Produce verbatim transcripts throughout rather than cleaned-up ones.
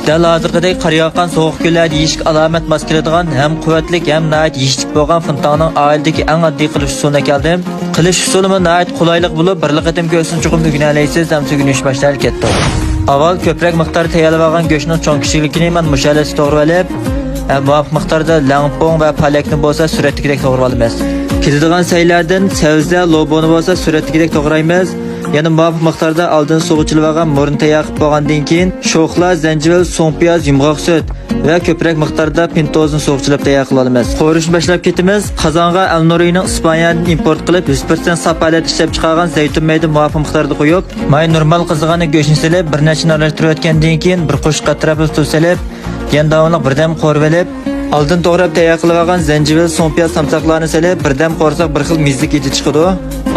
دەل ھازىرقىدەك قار ياغقان سوغۇق كۈنلەردە يېيىشكە ئالامەت ماس كېلىدىغان ھەم قۇۋۋەتلىك ھەم ناھايىتى يېيىشلىك بولغان فېنتاننىڭ ئائىلىدىكى ئەڭ ئاددىي قىلىش ئۇسۇلىنى ئەكەلدىم. قىلىش ئۇسۇلىمۇ ناھايىتى قولايلىق بولۇپ، بىرلا قېتىم كۆرسىڭىز چوقۇم ئۆگىنەلەيسىز، ئەمسە ئۆگىنىش باشلىنىپ كەتتى. ئاۋۋال كۆپرەك مىقداردا تەييارلىۋالغان گۆشنىڭ چوڭ كىچىكلىكىنى مانا مۇشۇ ھالەتتە توغرىۋېلىپ، ھەم مۇۋاپىق مىقداردا لەڭپۇڭ ۋە پالەكنى بولسا سۈرەتتىكىدەك توغرىۋالىمىز. كېتىدىغان سەيلەردىن سەۋزە، لوبۇنى بولسا سۈرەتتىكىدەك توغرايمىز. يەنە مۇۋاپىق مىقداردا ئالدىن سۇغا چىلىۋالغان مۇرۇننى تەييار قىلىپ بولغاندىن كېيىن، شوخلا، زەنجىۋىل، سۇڭپىياز، يۇمغاق سۈت ۋە كۆپرەك مىقداردا پىنتوزنى سۇغا چىلىپ تەييار قىلىۋالىمىز. قورۇشنى باشلاپ كېتىمىز. قازانغا ئەلنۇرىنىڭ ئىسپانىيەدىن ئىمپورت قىلىپ، يۈز پىرسەنت ساپ ھالەتتە ئىشلەپچىقارغان زەيتۇن مەيدە مۇۋاپىق مىقداردا قويۇپ، ماي نورمال قىزىغاندا گۆشنى سېلىپ، بىر نەچچە ناراشتۇرۇپ ئۆتكەندىن كېيىن، بىر قوشۇق ئەتراپىدا تۇز سېلىپ، يەنە داۋاملىق بىردەم قورۇۋېلىپ، ئالدىن توغراپ تەييار قىلىۋالغان زەنجىۋىل، سۇڭپىياز، سامساقلارنى سېلىپ، بىردەم قورۇساق، بىر خىل مېزىلىك ھىدى چىقىدۇ.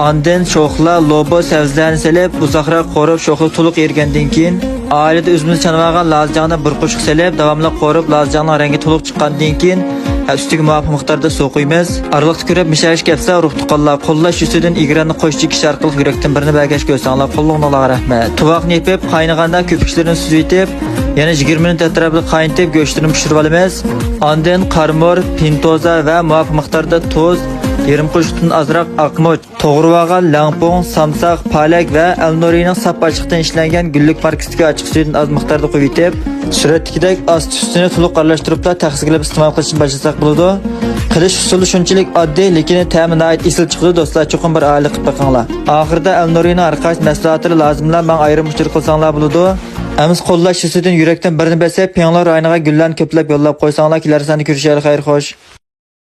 ئاندىن شوخلا، لوبۇ، سەۋزىلەرنى سېلىپ، ئۇزاقراق قورۇپ، شوخلا تولۇق ئېرىگەندىن كېيىن، ئائىلىدە ئۆزىمىز چانىۋالغان لازجاڭنى بىر قوشۇق سېلىپ، داۋاملىق قورۇپ، لازجاڭنىڭ رەڭگى تولۇق چىققاندىن كېيىن، ئۈستىگە مۇۋاپىق مىقداردا سۇ قۇيىمىز. ئارىلىقتا كۆرۈپ مىشەش كەتسە، ئۇرۇق تۇغقانلار، قوللاش يۈزىدىن ئېكراننى قوش چېكىش ئارقىلىق يۈرەكتىن بىرنى بەرگەچ كۆرسەڭلار، قوللىرىڭلارغا رەھمەت. تۇۋاقنى يېپىپ، قاينىغاندا كۆپۈكلىرىنى سۈزۈۋېتىپ، يەنە يىگىرمە مىنۇت ئەتراپىدا قاينىتىپ، گۆشلىرىنى پىشۇرۇۋالىمىز. ئاندىن قارىمۇر، پىنتوزا ۋە مۇۋاپىق مىقداردا تۇز، يېرىم قوشۇقتىن ئازراق ئاقمۇچ، توغرىۋالغان لەڭپۇڭ، سامساق، پالەك ۋە ئەلنۇرىنىڭ ساپ ئاچچىقتىن ئىشلەنگەن گۈللۈك ماركىسىدىكى ئاچچىق سۈيىدىن ئاز مىقداردا قۇيۇۋېتىپ، سۈرەتتىكىدەك ئاستى ئۈستىنى تولۇق ئارىلاشتۇرۇپلا تەخسىگە ئېلىپ ئىستېمال قىلىشنى باشلىساق بولىدۇ. قىلىش ئۇسۇلى شۇنچىلىك ئاددىي، لېكىن تەمى ناھايىتى ئېسىل چىقىدۇ، دوستلار، چوقۇم بىر ئائىلە قىلىپ بېقىڭلار. ئاخىرىدا ئەلنۇرىنىڭ ھەر قايسى مەھسۇلاتلىرى لازىملا ماڭا ئايرىم ئۇچۇر قىلساڭلار بولىدۇ. ئەمىسە قوللاش يۈزىدىن يۈرەكتىن بىرنى بېسىپ، پىڭلار رايونىغا گۈللەرنى كۆپلەپ يوللاپ قويساڭلار، كېلەر ساندا كۆرۈشەيلى، خەير خوش.